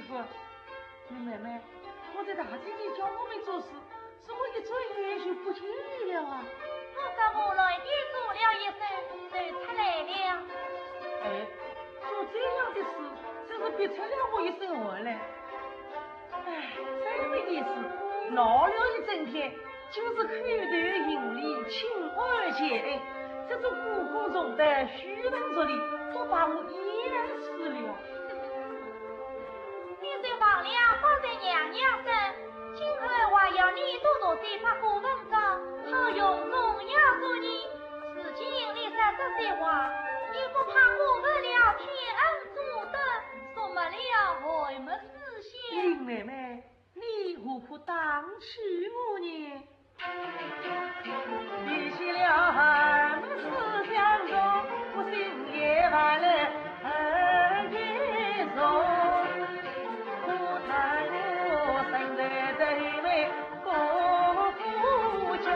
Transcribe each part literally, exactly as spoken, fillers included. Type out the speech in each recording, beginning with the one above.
林妹妹，我的大姐姐叫我们做事，怎么一转眼就不见你了啊？我刚刚来也做了一声，就出来了。哎，做这样的事，真是逼出了我一身汗来。哎，这么一事，闹了一整天，就是叩头行礼，请安谢恩，这种苦工重担、虚文俗礼，都把我厌死了。你就忘了方才娘娘说，今后还要你多读些八股文章，好荣荣耀祖业。如今你说这些话，你不怕辜负了天恩祖德，辱没了侯门四贤？林妹妹，你何苦打趣我呢？比起了侯门四贤中，我心也烦了很严重。我看我生在这位公夫家，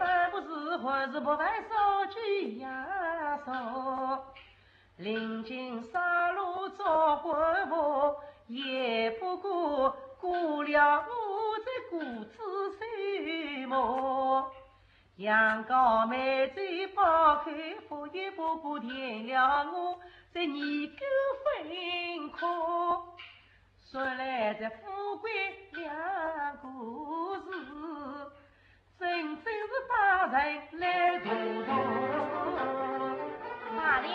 而不是还是不外少举呀少。 临近杀戮做官服，也不过顾了我这个子孙么。羊羔美酒饱口福，也不过填了我这泥狗坟空。说来这富贵两个字， 真正是把人来糊涂。罢了，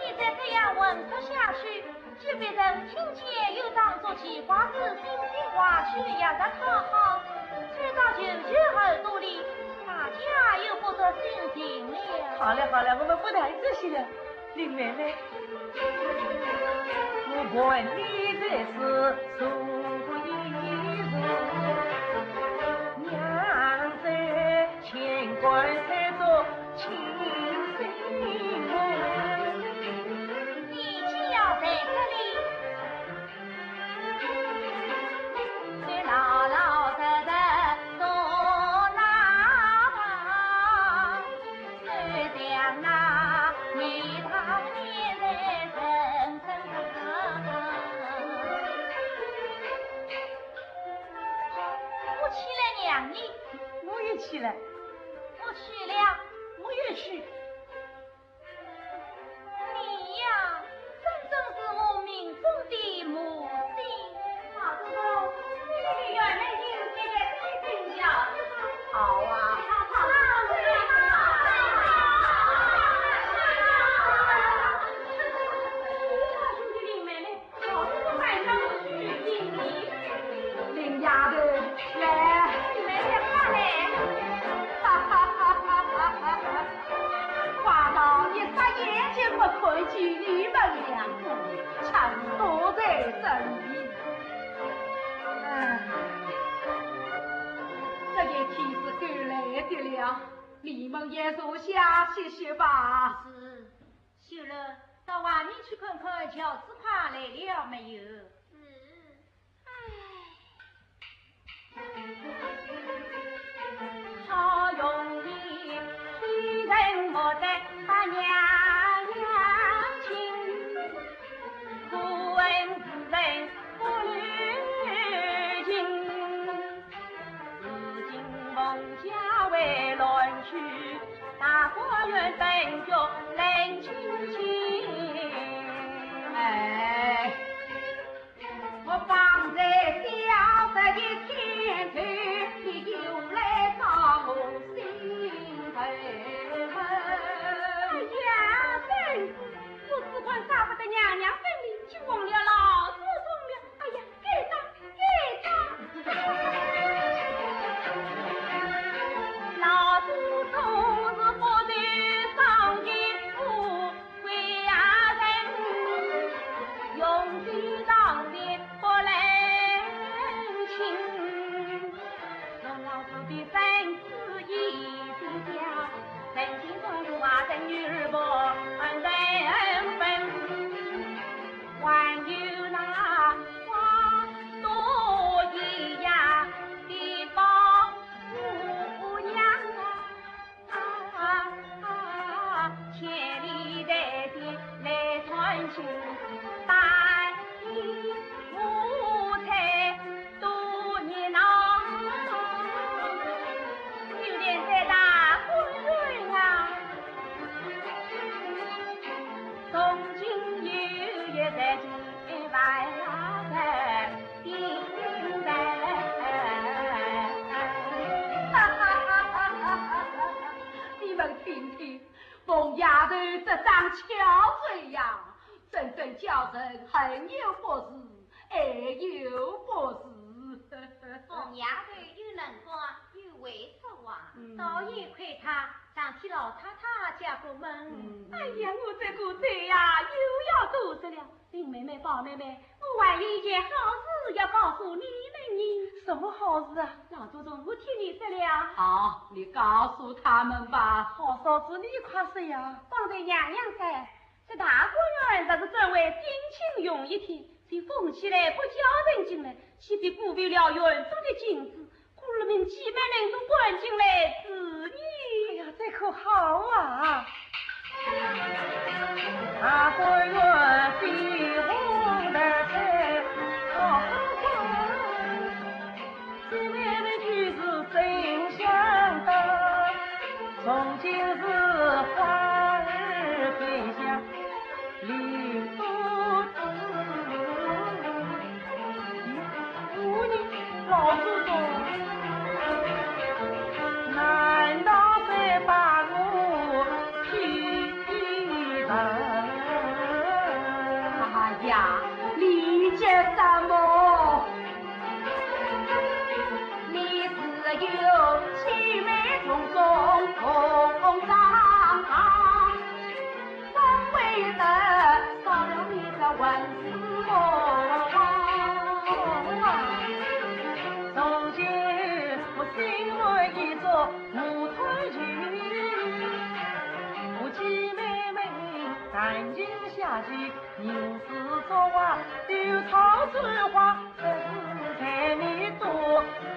你再这样混说下去，既被人听见，又当作奇怪事，心情化去也是讨好，吹到舅舅耳朵里，大家又不得心情了。好了好了，我们不谈这些了。 林妹妹，我看你这是做不一人，娘子千官三做情深。你就要在这里 老老实实坐那旁，就像那泥塘里的人参。我起来让你，我也起来，我去了，我也去。 你呀，真正是我命中的魔星。老祖宗，你的女儿们应该在这里。好啊。好啊。林丫头，来。哈哈哈哈哈哈！话到一霎眼间不看见你们两个，真是多才生意。唉，这一天是够累的了，你们也坐下歇歇吧。是。 秀兰，到外面去看看，乔子宽来了没有？是。唉。好容易，一人莫得把娘娘亲，可恨无人不留情。 如今蒙家为乱去，大观园灯烛冷清清。哎，我方才晓得一天头，你你们听听，凤丫头这张巧嘴呀，真正叫人恨又不是，爱又不是。凤丫头有能干，又会说话，嗯。倒也亏她上天老太太家过门。嗯。哎呀，我这个罪呀，又要多说了。林妹妹、宝妹妹，我还有一件好事要告诉你们呢。什么好事啊？老祖宗，我替你说了。好，你告诉他们吧。好嫂子，你快说呀。方才娘娘说，这大观园若是转为定亲用一天，就封起来不叫人进来，岂非辜负了园中的景致？ 故而命姐妹们都赶进来支援。哎呀，这可好啊！大观园飞红的彩，好好看。姐妹们举止真相当，从今是花儿便香。 李公子，我呢，老祖宗，难道在把我骗一骗？哎呀，你这什么？你是有姐妹从中同长大。 怎会得少了你这文字哦？从前我心怀一座木头情，我姐妹们谈情下去，吟诗作画，又草书画。 这是柴米油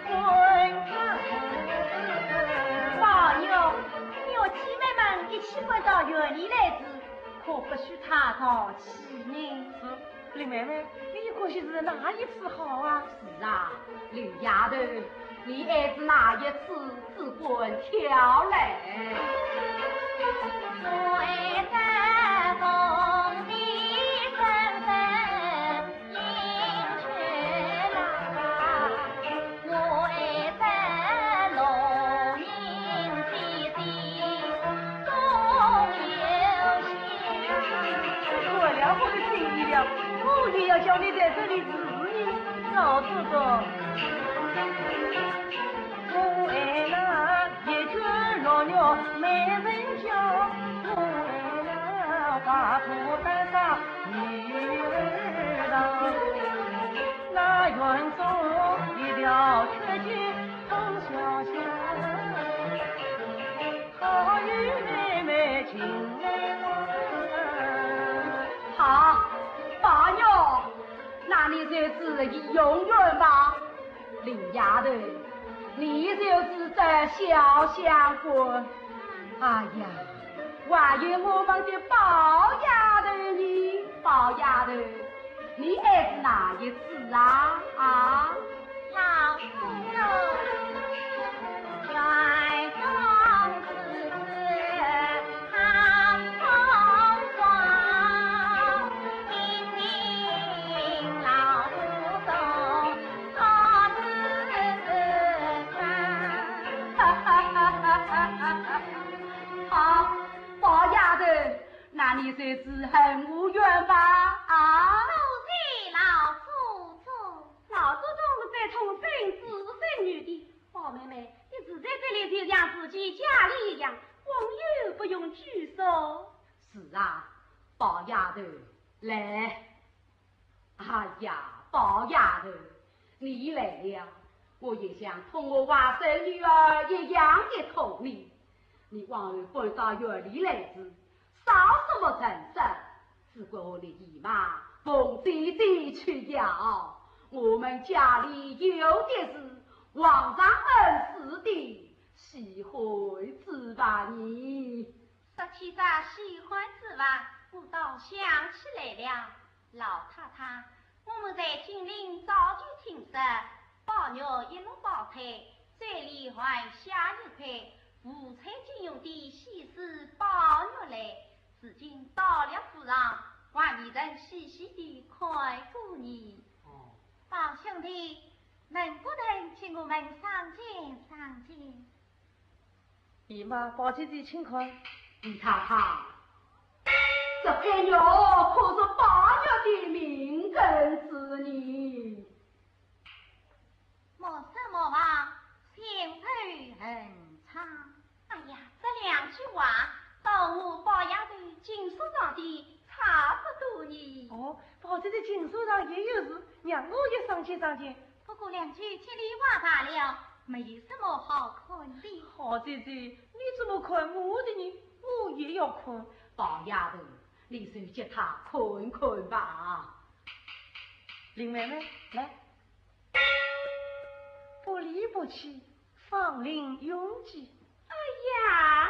盐。宝玉，你和姐妹们一起搬到园里来住，可不许他淘气呢。是，林妹妹，你可是哪一处好啊？是啊，林丫头，你爱住哪一处，只管挑来。 我了我的心意了，我也要叫你在这里住呢，老祖宗。我爱那一枝绿玉美人蕉，我爱那花牡丹上女儿郎。 那园中一条缺井通潇湘，好与妹妹情来往。好，宝玉，那你就住怡红院吧。林丫头，你就住这潇湘馆。哎呀，还有我们的宝丫头呢，宝丫头。 你爱住哪一处啊？啊？老祖宗，园中之事好风光，听听老祖宗好主张。哈哈哈哈哈哈！好，宝丫头， 那你就住蘅芜苑吧，啊？多谢老祖宗。老祖宗是最痛孙子孙女的，宝妹妹，你住在这里就像自己家里一样，往后不用拘束。是啊，宝丫头，来。 哎呀，宝丫头，你来了，我也像痛我外甥女儿一样的痛你。你往后搬到园里来住，少什么陈设，只管和你姨妈凤姐姐去要。我们家里有的是皇上恩赐的稀罕之物呢。 说起这稀罕之物，我倒想起来了。老太太，我们在金陵早就听说，宝玉一落胞胎，嘴里含下一块五彩晶莹的稀世宝玉来，如今到了府上，还未曾细细地看过呢。哦。宝兄弟，能不能请我们赏鉴赏鉴？姨妈，宝姐姐请看。姨太太，这佩玉可是宝玉的命根子呢。 莫失莫忘，心头恒昌。哎呀，这两句话，倒和宝丫头金锁上的差不多呢。哦，宝姐姐金锁上也有字，让我也赏鉴赏鉴。不过两句叽里哇啦了，没有什么好看的。好姐姐，你怎么看我的呢？我也要看。宝丫头，你就给他看看吧。林妹妹，来。 不离不弃，芳龄永继。哎呀，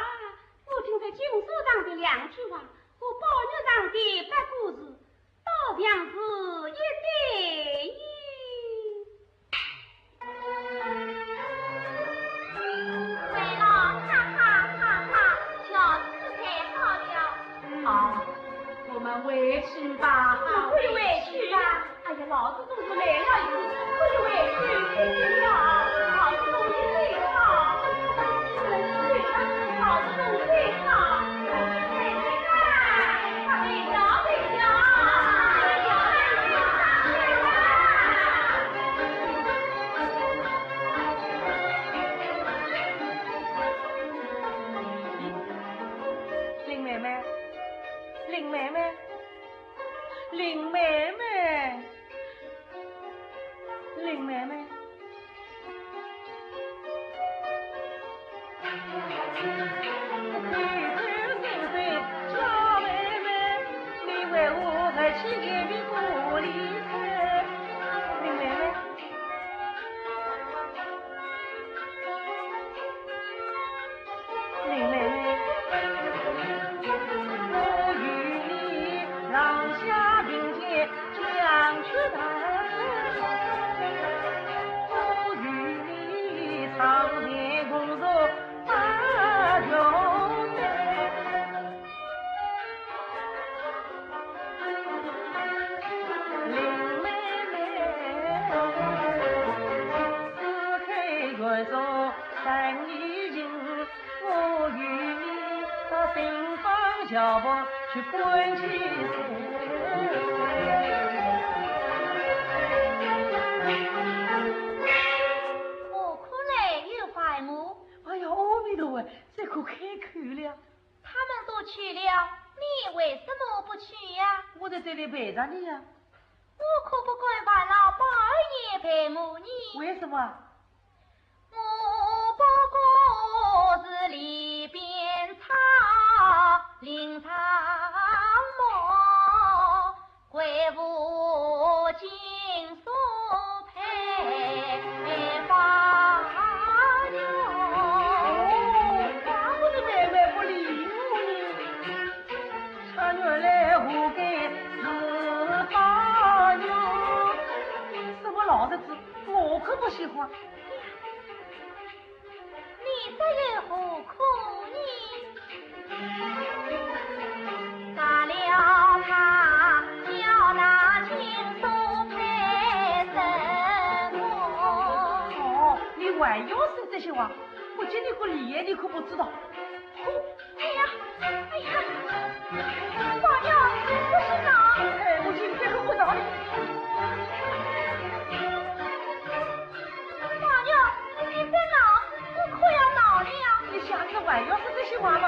我听得金锁上的两句话，和宝玉上的八个字，倒像是一对呢。对了，哈哈哈哈，小子太好了。好，我们回去吧。快回去吧。 哎呀，老祖宗是来了一次，快回去，快点呀！老祖宗你最好，老祖宗最好，快点呀！快点呀！林妹妹，林妹妹，林妹妹。 林妹妹。林妹妹，你为何还去给你不理睬？林妹妹。 林妹妹，我与你郎下并肩将去谈，我与你长眠共宿白云间。 林妹妹，此刻愿做人已尽，我与你到新婚小房去搬起身。何苦来又唤我？哎呀，阿弥陀佛，这可开口了。 他们都去了，你为什么不去呀？我在这里陪着你呀。我可不敢烦劳宝二爷陪我呢。为什么？我不过是里边草，林草木， 为父亲所配发愿。哦，怪不得妹妹不理我呢。他原来活该是发愿。什么老头子，我可不喜欢。 你这又何苦呢？罢了，他叫他亲手配什么？哦，你还要说这些话？我给你个厉害，你可不知道。哼！哎呀，哎呀，宝玉，不许闹！哎，母亲，这可不闹了。 宝玉，你别闹，我可要闹了呀。你下次还要说这些话吗？